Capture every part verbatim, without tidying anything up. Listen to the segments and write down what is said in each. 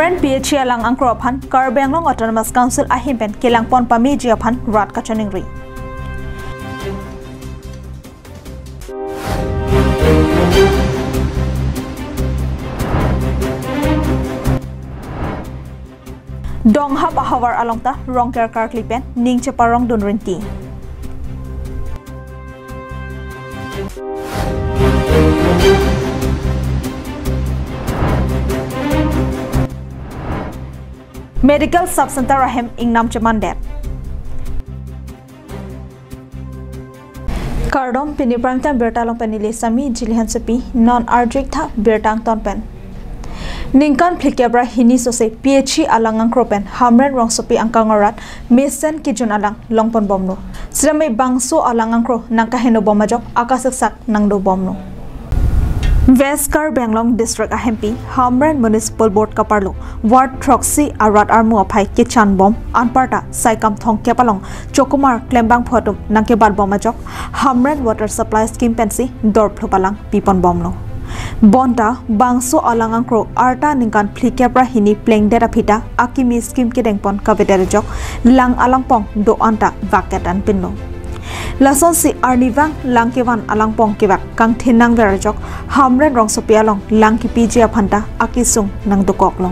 P H E alang angkro aphan Karbi Anglong Autonomous Council ahin pen kelangpon pameji aphan rat kachiningri. Donghap ahavar along ta Rongker karkli pen ning cheparongdun rinti. Medical Sub Center ahem ingnam chemandet. Kardom, pini prime time birta along pen neli Sami Jili Hansepi, non arju-ik tha birta angton pen. Ningkan phlikep ra hini sose P H E alang angkro pen Hamren rongsopi angkang arat mesen kejun alang longpon bomlo. Sitame bangso alang angkro nangkaheno bom ajok akasiksak nangdo bomlo. West Karbi Anglong District ahempi Hamren Municipal Board kaparlo ward throksi arat armu aphai kechan bom anparta saikam thomkep along chokomar klembangphu atum nangkebat bom ajok Hamren Water Supply Scheme pensi dorphlup alang pipon bomlo. Bonta bangso alang angkro arta ningkan phlikep ra hini plengdet aphi ta akimi scheme kedengpon kavedet ajok lang alangpong do-an ta vak-et anpinlo. Lasonsi arnivang lang kevan alangpong kevak kangthin nangver ajok Hamren rongsopi along lang kepiji aphan ta akesung nangdokoklo.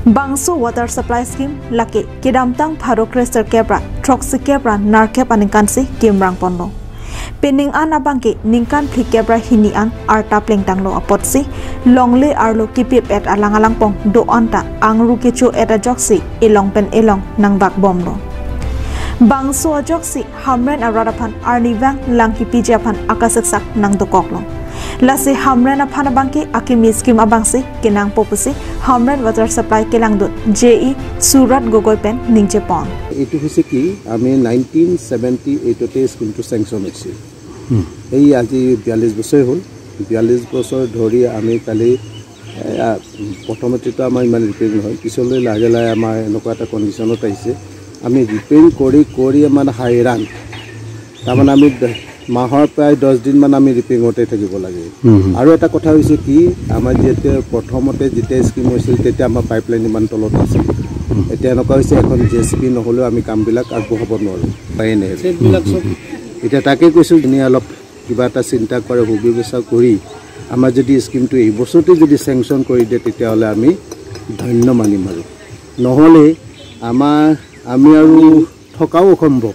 Bangso Water Supply Scheme lake kedamtang pharo kre-sirkep ra throksikep ra nerkep aningkansi kimrangponlo. Pining an abangke ningkan phlikep ra hini an arta plengtanglo apotsi longle arlo kipip-et alang alangpong do-an ta angru kecho-et ajoksi elong pen elong nangvak bomlo. Bangso ajoksi Hamren arat aphan arnivang lang kepiji aphan akasiksak nangdokoklo. Lasi Hamren aphan abangke akimi scheme abangsi kenangpo pusi Hamren Water Supply kelangdun J E Surat Gogoi pen ningjepon. এইটো হৈছে কি, আমি nineteen seventy এইটতে স্কিমটো চেংচন হৈছিল। এই আজি বিয়াল্লিছ বছৰে হ'ল। বিয়াল্লিছ বছৰ ধৰি আমি খালি, এ, আ, প্ৰথমতেতো আমাৰ ইমান ৰিপেয়াৰিং নহয়, পিছলৈ লাহে লাহে আমাৰ এনেকুৱা এটা কণ্ডিশ্যনত আহিছে, আমি ৰিপেয়াৰিং কৰি কৰি মানে হাইৰাণ। তাৰমানে আমি দ-, মাহৰ প্ৰায় দহ দিনমান আমি ৰিপেয়াৰিঙতে থাকিব লাগে। আৰু এটা কথা হৈছে কি, আমাৰ যিহেতু প্ৰথমতে যেতিয়া স্কিম হৈছিল, তেতিয়া আমাৰ পাইপলাইন ইমান তলত আছিল। এতিয়া এনেকুৱা হৈছে, এখন জে চি বি নহ'লেও আমি কামবিলাক আগবঢ়াব নোৱাৰোঁ, উপায় নাই। এতিয়া তাকে কৈছোঁ, এনেই অলপ কিবা এটা চিন্তা কৰে, সুব্যৱস্থা কৰি আমাৰ যদি স্কিমটো এই বছৰতে যদি চেংচন কৰি দিয়ে, তেতিয়াহ'লে আমি ধন্য মানিম। আৰু নহ'লে আমাৰ, আমি আৰু থকাও অসম্ভৱ,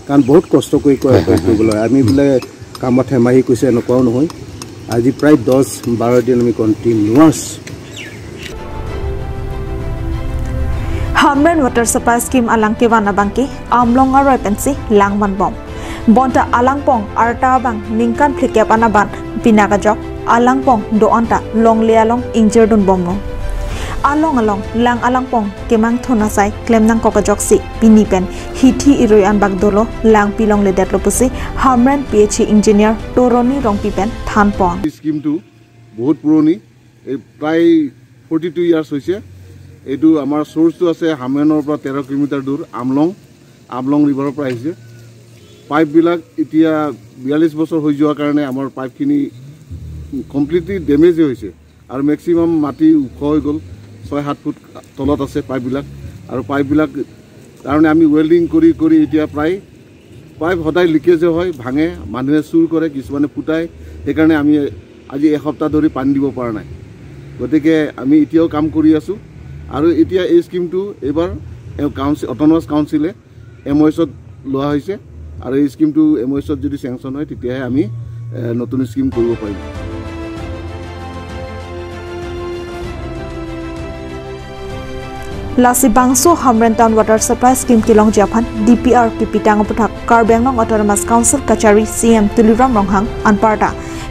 কাৰণ বহুত কষ্ট কৰি কৰা, কৰিবলৈ। আমি বোলে কামত হেমাহি কৈছে, এনেকুৱাও নহয়। আজি প্ৰায় দহ বাৰ দিন আমি continuous. Hamren Water Supply Scheme alang kevan abangke Amlong aroi pensi lang vanbom. Bonta alangpong arta abang ningkan phlikep an aban pinak ajok alangpong do-an ta longle along ingjirdun bomlo. Along along lang alangpong kemangthun asai klem nangkok ajoksi pini pen hithi irui an bak dolo, lang pilongledetlo pusi Hamren P H E engineer Toroni Rongpi pen thanpon. এই স্কিমটো বহুত পুৰণি, এই প্ৰায় forty two years হৈছে। এইটো আমাৰ চ'ৰ্চটো আছে হামৰেনৰ পৰা তেৰ কিলোমিটাৰ দূৰ আমলং, আমলং ৰিভাৰৰ পৰা আহিছে। পাইপবিলাক এতিয়া বিয়াল্লিছ বছৰ হৈ যোৱাৰ কাৰণে আমাৰ পাইপখিনি কমপ্লিটলি ডেমেজেই হৈছে। আৰু মেক্সিমাম মাটি ওখ হৈ গ'ল, ছয় সাত ফুট তলত আছে পাইপবিলাক। আৰু পাইপবিলাক কাৰণে আমি ৱেল্ডিং কৰি কৰি এতিয়া প্ৰায় পাইপ সদায় লিকেজে হয়, ভাঙে, মানুহে চুৰ কৰে, কিছুমানে ফুটায়। সেইকাৰণে আমি আজি এসপ্তাহ ধৰি পানী দিব পৰা নাই। গতিকে আমি এতিয়াও কাম কৰি আছোঁ। আৰু এতিয়া এই স্কিমটো এইবাৰ, এ, কাউন্সিল, অট'নমাছ কাউন্সিলে এম অ' এছত লোৱা হৈছে। আৰু এই স্কিমটো এম অ' এছত যদি চেংচন হয়, তেতিয়াহে আমি, এ, নতুন স্কিম কৰিব পাৰিম। Lasi bangso Hamren Town Water Supply Scheme kelongji aphan D P R kepitang aputhak Karbi Anglong Autonomous Council kachari C E M Tuliram Ronghang anparta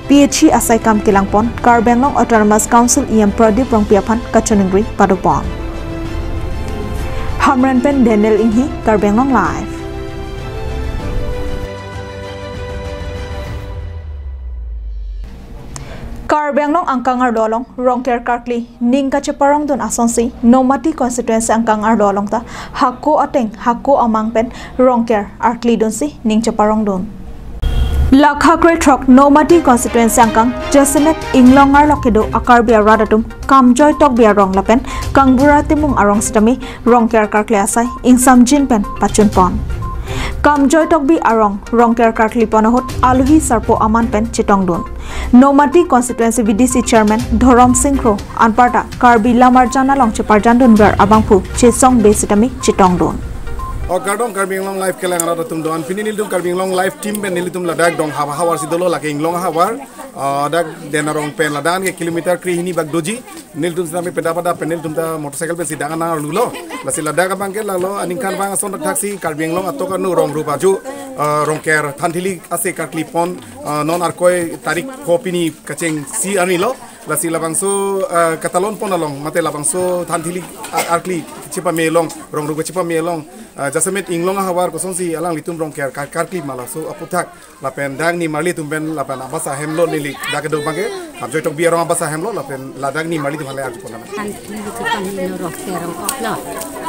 P H E asai kam kelangpon Karbi Anglong Autonomous Council E M Pradip Rongpi aphan kachiningri padopon. Hamren pen Daniel Inghi, Karbi Anglong Live. Karbi Anglong angkang arlo along Rongker karkli ning kacheparongdun asonsi Nomati constituency angkang arlo along ta hako ateng hako amang pen Rongker arklidunsi ning cheparongdun. Lakha krethrok Nomati constituency angkang Jasemet Inglong arlo kedo a-Karbi arat atum Kamjoy Tokbi arong lapen Kangbura Timung arong sitame Rongker karkli asai ingsamjin pen pachunpon. Kamjoy Tokbi arong Rongker karklipon ahut alohi sarpo aman pen chetongdun. Nomati constituency V D C chairman Dhorom Sing Kro anparta Karbi Lamarjan along cheparjandunver abangphu Chesong Bey sitame chetongdun. O kardom Karbi Anglong Live kelang arat atum do-an, pini nelitum Karbi Anglong Live team pen nelitum ladak Donghap ahavar si dolo, lake Inglong ahavar. Ah, dak Den Arong pen ladak ke kilometer krehini bak doji. Nelitum sitame pada pada pen nelitum ta motorcycle pensi dak nang arlulo. Lasi ladak abangke lalo aningkanvang ason thaksi Karbi Anglong atok anu rong rup aju, ah, Rongker thanthili ase karklipon, ah, non Arkoi tarik pho pini kachengsi arni lo. Lasi labangso, ah, katalonpon along mate labangso thanthili, ah, arkli chepame along, rong rup chepame along, ah, Jasemet Inglong ahavar kosonsi alanglitum Rongker kar-, karkli ma laso aputhak lapen dak nimarli atum pen lapen abasa hemlo neli dak kedo abangke Kamjoy Tokbi arong abasa hemlo lapen ladak nimarli atum hale arjupon nang. Thanthili chepame along Rongker arong koklo.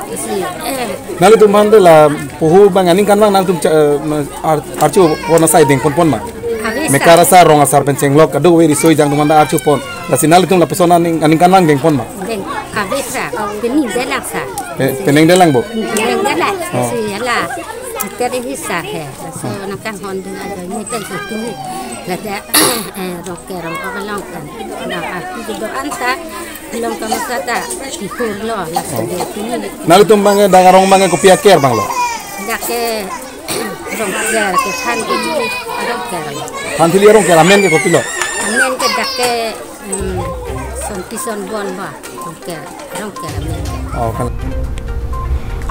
Isi, eh. Nanglitum mande la poho abang aningkanvang nangtum cha-, eh, ma-, ar-, archupon asai dengponpon ma. Ave sar. Mekar asar, rong asar pen chenglok kadokave riso ejang atum manda archupon. Lasi nanglitum lapuson aning, aningkanvang dengpon ma. Deng, ave sar. Peningdelang sar. Pe-, peningdelang bo. Peningdelang. Oh. Isi hala. Chiter hi sar he. So nangkanghon dun ajo ni pen situ. Lada, eh, Rongker arong kok along kan. Na arti kedo-an ta. Along kamu kata sihur lo, langsung dia sini. Nanglitum abangke dak arong abangke kopi aker abang lo? Dak ke Rongker ke thanthili arong ker. Thanthili arong ker amen ke kopilo? Amen ke dak ke, hmm, Sonti Sonbon ba, Rongker, Rongker amen ke. Oh, kan.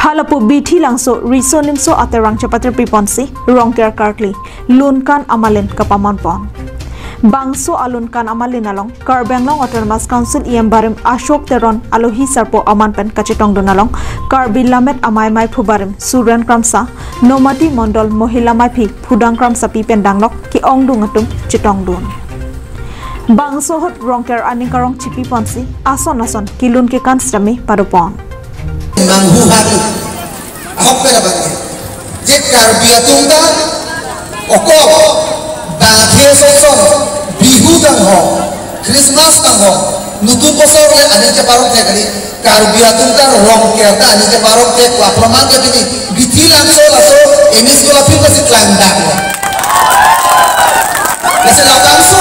Halapu Bithi Langso riso nimso aterang chepatirpiponsi Rongker karkli lunkan amalin kapamanpon. Bangso alunkan amalin along Karbi Anglong Autonomous Council E M barim Ashok Teron alohi sarpo aman pen kachetongdun along Karbi Lammet Amei Meiphu barim Suren Kramsa, Nomati Mondol Mohila Meiphi Phudang Kramsapi pen danglok ke-ongdung atum chetongdun. Bangso ahut Rongker aning karong chipiponsi ason ason kelun kekan sitame padopon. Manghu hari. Ahok pera bangke. Je Karbi atum ta, oko, bangke soson, Bihu tang ho, Christmas tang ho, nutun bosor le aning cheparong thek kali, Karbi atum ta Rongker ta aning cheparong thek, la proman ke pini, Bithi Langso laso, M E school aphi pasi klang dak lo. Lasi labangso,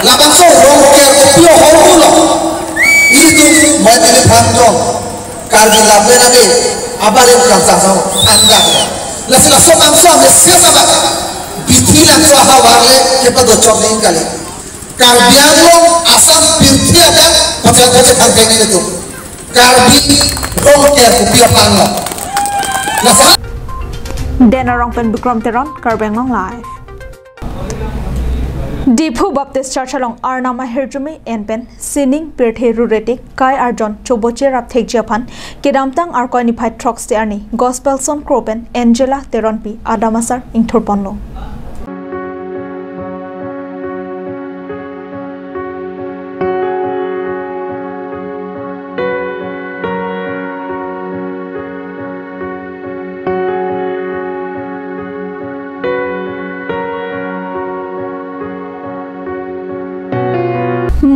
labangso Rongker kopi ahor lo. Ilitum, moi tili phan tong. Karbi Lammet Amei abarim Kramsa asong anda. Lasi laso bangso amei sia sabak Bithi Langso ahavar le kepadochok ning kali. Karbi Anglong Assam pirthi adak pachal pachal thangthang nelitum. Karbi Rongker kopi aphan lo. Lasi Den Arong pen Bikram Teron, Karbi Anglong Live. Diphu Baptist Church along Arnam ahirjume en pen sining pirthe rurete kai arjon choboche rap thekji aphan kedamtang Arkoi niphai throksi arni Gospelson Kro pen Angela Teronpi adam asar ingthurponlo.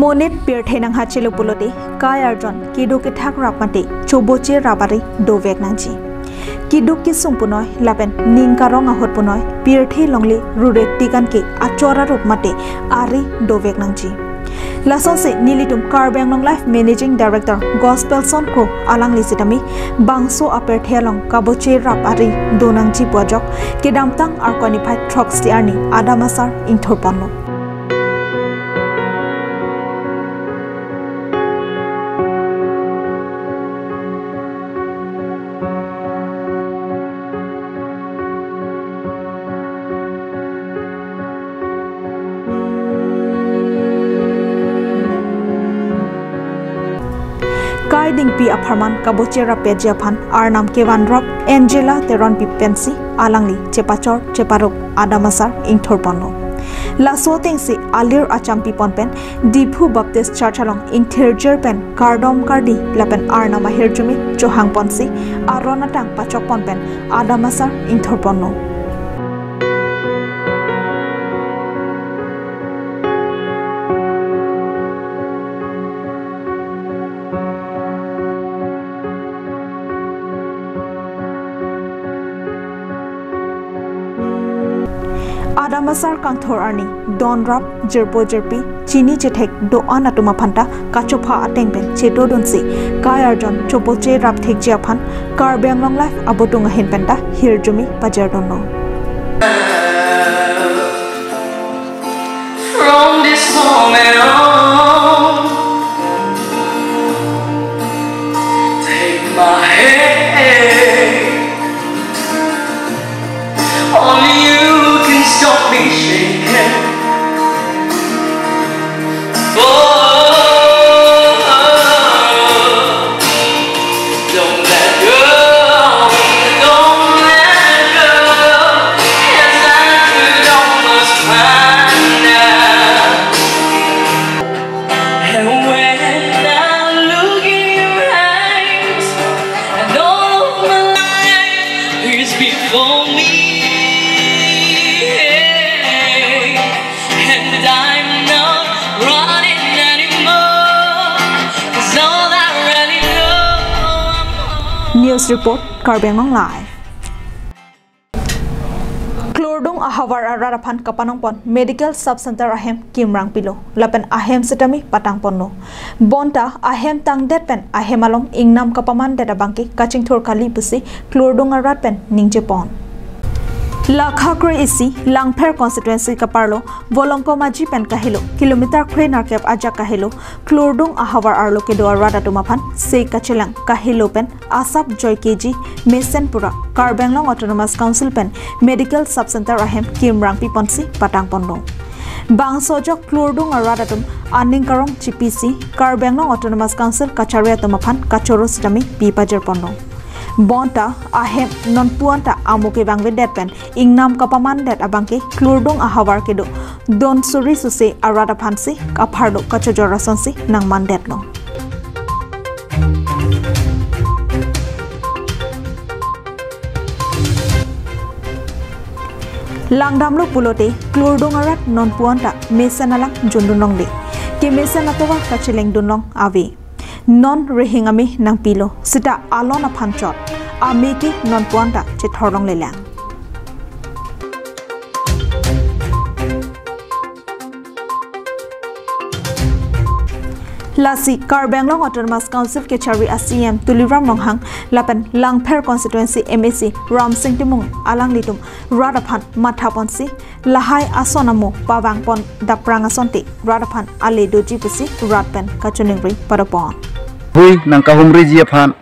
Monit pirthe nang hachelo pulote kai arjon keduk kethak rap mate choboche rap ari dovek nangji. Keduk kesung punoi lapen ning karong ahut punoi pirthe longle rurete kan ke achor arup mate ari dovek nangji. Lasonsi nelitum Karbi Anglong Live Managing Director Gospelson Kro alangli sitame bangso apirthe along kaboche rap ari do nangji pu ajok kedamtang Arkoi niphai throksi arni adam asar ingthurponlo. Kai dingpi apharman kaboche rap peji aphan Arnam kevan rap Angela Teronpi pensi alangli chepachor cheparup adam asar ingthurponlo. Laso atengsi alir achampipon pen Diphu Baptist Church along ingthirjir pen kardom kardi lapen Arnam ahirjume chohangponsi aron atang pachokpon pen adam asar ingthurponlo. Adam asar kangthur arni, donrap, jirpo jirpi, chini chethek do-an atum aphanta kachopha ateng pen chetodunsi kai arjon chopoche rap thekji aphan Karbi Anglong Live abotung ahin penta hirjume pajerdunlo. From this moment on, take my hand. Only you can stop me shaking. Oh, don't let go, don't let go, 'cause I could almost find out. And when I look in your eyes, and all of my life is before me, and I'm not running anymore, 'cause all I really know. News report, Karbi Anglong Live. Klurdung ahavar arat aphan kapanongpon Medical Sub Center ahem kimrangpilo, lapen ahem sitame patangponlo. Bonta ahem tangdet pen ahem along ingnam kapamandet abangke kachingthur kali pusi Klurdung arat pen ningjepon. Lakha kre-isi Langpher constituency kaparlo Volongkom Aji pen kahelo kilometer kre-nerkep ajak kahelo Klurdung ahavar arlo kedo arat atum aphan se kachelang kahelo pen asap joy keji mesen pura Karbi Anglong Autonomous Council pen Medical Sub Center ahem kimrangpiponsi patangponlo. Bangso ajok Klurdung arat atum aning karong chipisi Karbi Anglong Autonomous Council kachari atum aphan kachoro sitame pi pajirponlo. Bonta ahem nonpu anta amo kevangvedet pen ingnam kapamandet abangke Klurdung ahavar kedo don suri suse arat aphansi apharlo kachojor asonsi nangmandetlo. Langdamlo pulote Klurdung arat nonpu anta mesen alang jundun longle. Kemesen atovar kachelengdun long ave. Non rihing ame nangpilo, sita alon aphan chot, ame ke nonpu anta chethor longlelang. Lasi Karbi Anglong Autonomous Council kachari a C E M Tuliram Ronghang lapen Langpher constituency M A C Ramsing Timung alanglitum rat aphan mathaponsi lahai ason amo pavangpon daprang asonte rat aphan ale doji pusi rat pen kachiningri padopon. Hui nangkahumriji aphan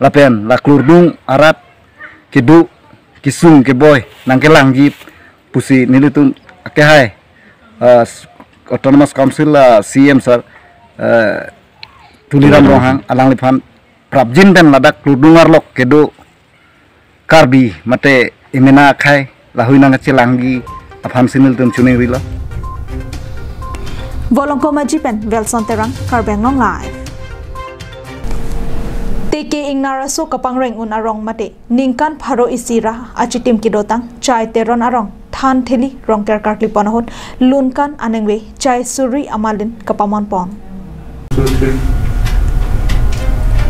lapen la Klurdung arat kedo kesung keboi nangkelangji pusi nelitum akehai, eh, Autonomous Council, eh, C E M sir, eh, Tuliram Ronghang alangliphan prapjin pen ladak Klurdung arlo kedo Karbi mate emena akhei lahui nangkachelangji aphansi nelitum chiningrilo. Volongkom Aji pen Wilson Terang, Karbi Anglong Live. Teke Ingnaraso kapangreng un arong mate ningkan pharo isi ra achitim kedotang Chai Teron arong Thantheli Rongker karklipon ahut lunkan anengve Chai Suri Amalin kapamonpon.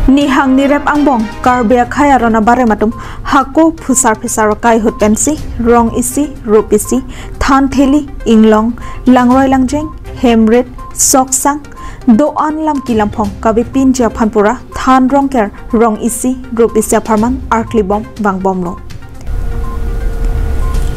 Nihang nirep angbong Karbi akhei aron abarem atum hako phusar phisar kai ahut pensi rong isi, rup isi, thantheli, inglong, langroi langjeng, hemrit, soksang, do-an lam kilamphong kavepinji aphan pura than rongker rong isi rup isi apharman arklibom vangbomlo.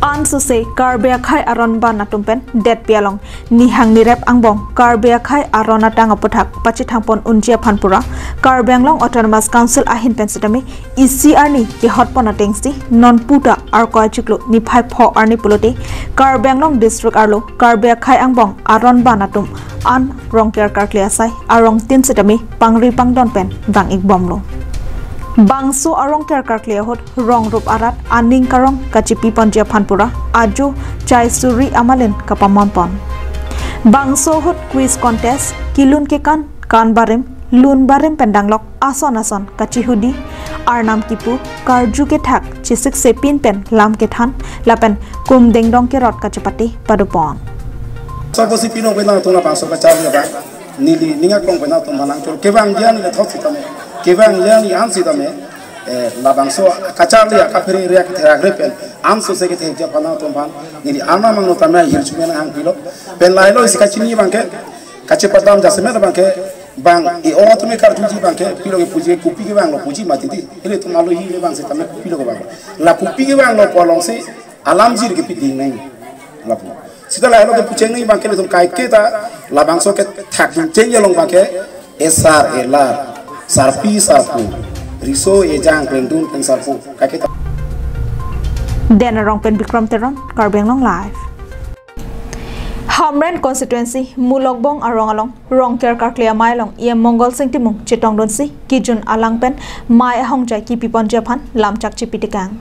Ansose Karbi akhei aron ban atum pen detpi along nihang nirep angbong Karbi akhei aron atang aputhak pachethangpon unji aphan pura Karbi Anglong Autonomous Council ahin pen sitame isi arni kehotpon atengsi nonputa Arkoi achiklo niphai pho arni pulote Karbi Anglong District arlo Karbi akhei angbong aron ban atum an rongker karkli asai arong tin sitame pangri pangdon pen vang-ikbomlo. Bangso arongker karkli ahut rong rup arat aning karong kachipiponji aphan pura ajo Chai Suri Amalin kapamonpon. Bangso ahut quiz contest, kelun kekan, kan barim, lun barim pen danglok ason ason kachihudi, arnam kipu, karju kethak, chisikse pin pen lam kethan, lapen kum dengdong kerot kachepate padopon. Sopo si pino pina tuna bangso kachari abang. Neli ning aklong pina tun manang chul. Kevang dia neli thot sitame. Kevang dia neli an sitame. Eh, labangso kacharli akaphere area ketherak re pen, anso se kethek ja pana tum pan, neli arna mangno tame hirjume nang hangpilo. Pen lahelo isi kachini abangke, kachepadam jasemet abangke, bang e-ong atum karjuji abangke, pilo kepuji, kopi kevanglo puji mati di. Ilitum alohi le bang sitame kopilo kevanglo. La kopi kevanglo pu alongsi alam jir kepi ding nang. Lapu. Sita lahelo kepu chengnang abangke ilitum kaike ta labangso kethak dun cheng along abangke esar elar, sarpi sarpo, riso ejang klengdun pen sarpo, kaike ta. Dena Rong pen Bikram Teron, Karbi Anglong Live. Hamren constituency Mulokbong arong along Rongker Karkli amei along E M Mongol Sing Timung chetongdunsi kejun alang pen mei ahongjai kipiponji aphan lamchak chipitekang.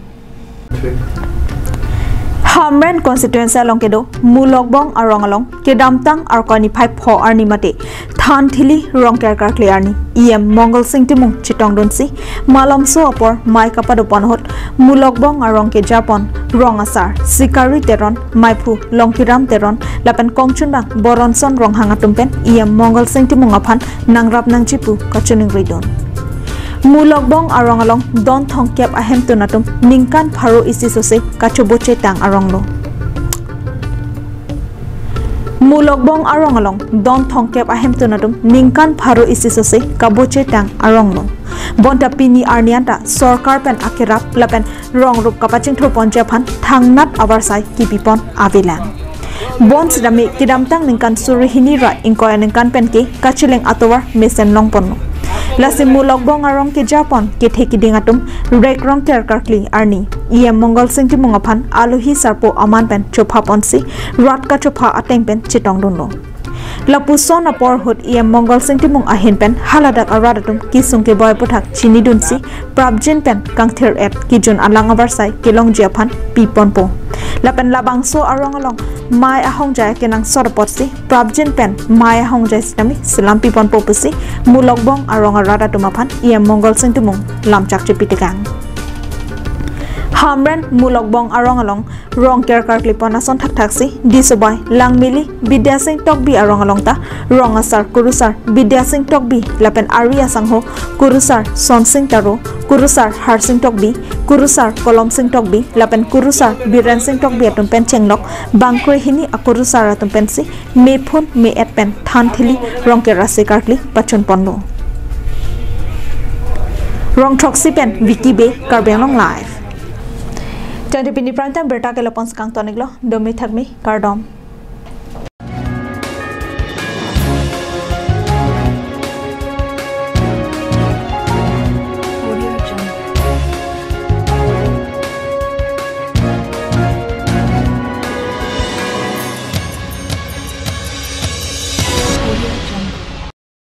Hamren constituency along kedo Mulokbong arong along kedamtang Arkoi niphai pho arni mate thanthili Rongker Karkli arni E M Mongol Sing Timung chetongdunsi malomso apor mei kapadopon ahut Mulokbong arong kejarpon rong asar Sikari Teron, meiphu Longkiram Teron lapen kongchunbang Boronson Ronghang atum pen E M Mongol Sing Timung aphan nangrap nangji pu kachiningridun. Mulokbong arong along don thomkep ahemtun atum ningkan pharo isi sose kachoboche tang arong lo. Mulokbong arong along don thomkep ahemtun atum ningkan pharo isi sose kaboche tang arong lo. Bonta pini arni anta sorkar pen akerap lapen rong rup kapachingthurponji aphan thangnat avarsai kipipon avelang. Bonsitame kedamtang ningkan suri hini ra ingkoi aningkan penke kacheleng atovar mesen longponlo. Lasi Mulokbong arong kejarpon kethe kiding atum rek Rongker Karkli arni E M Mongol Sing Timung aphan alohi sarpo aman pen chophaponsi rat kachopha ateng pen chetongdunlo. Lapuson apor ahut E M Mongol Sing Timung ahin pen haladak arat atum kesung keboi aputhak chinidunsi prapjin pen kangthir-et kejun alang avarsai kelongji aphan piponpo. Lapen labangso arong along mei ahongjai kenangsot apotsi prapjin pen mei ahongjai sitame selam piponpo pusi Mulokbong arong arat atum aphan E M Mongol Sing Timung lamchak chipitekang. Hamren Mulokbong arong along Rongker Karkli pon ason thakthaksi Disobai Langmili Bidya Sing Tokbi arong along ta rong asar kurusar Bidya Sing Tokbi lapen ari asangho kurusar Son Sing Taro, kurusar Har Sing Tokbi, kurusar Kolom Sing Tokbi lapen kurusar Biren Sing Tokbi atum pen chenglok bangkre hini akurusar atum pensi mephun me-et pen thanthili Rongker Rasi Karkli pachunponlo. Rongthroksi pen Vicky Bey, Karbi Anglong Live. Tangte pini prime time berta ke lapon sekangtoniklo, domi thakmi, kardom.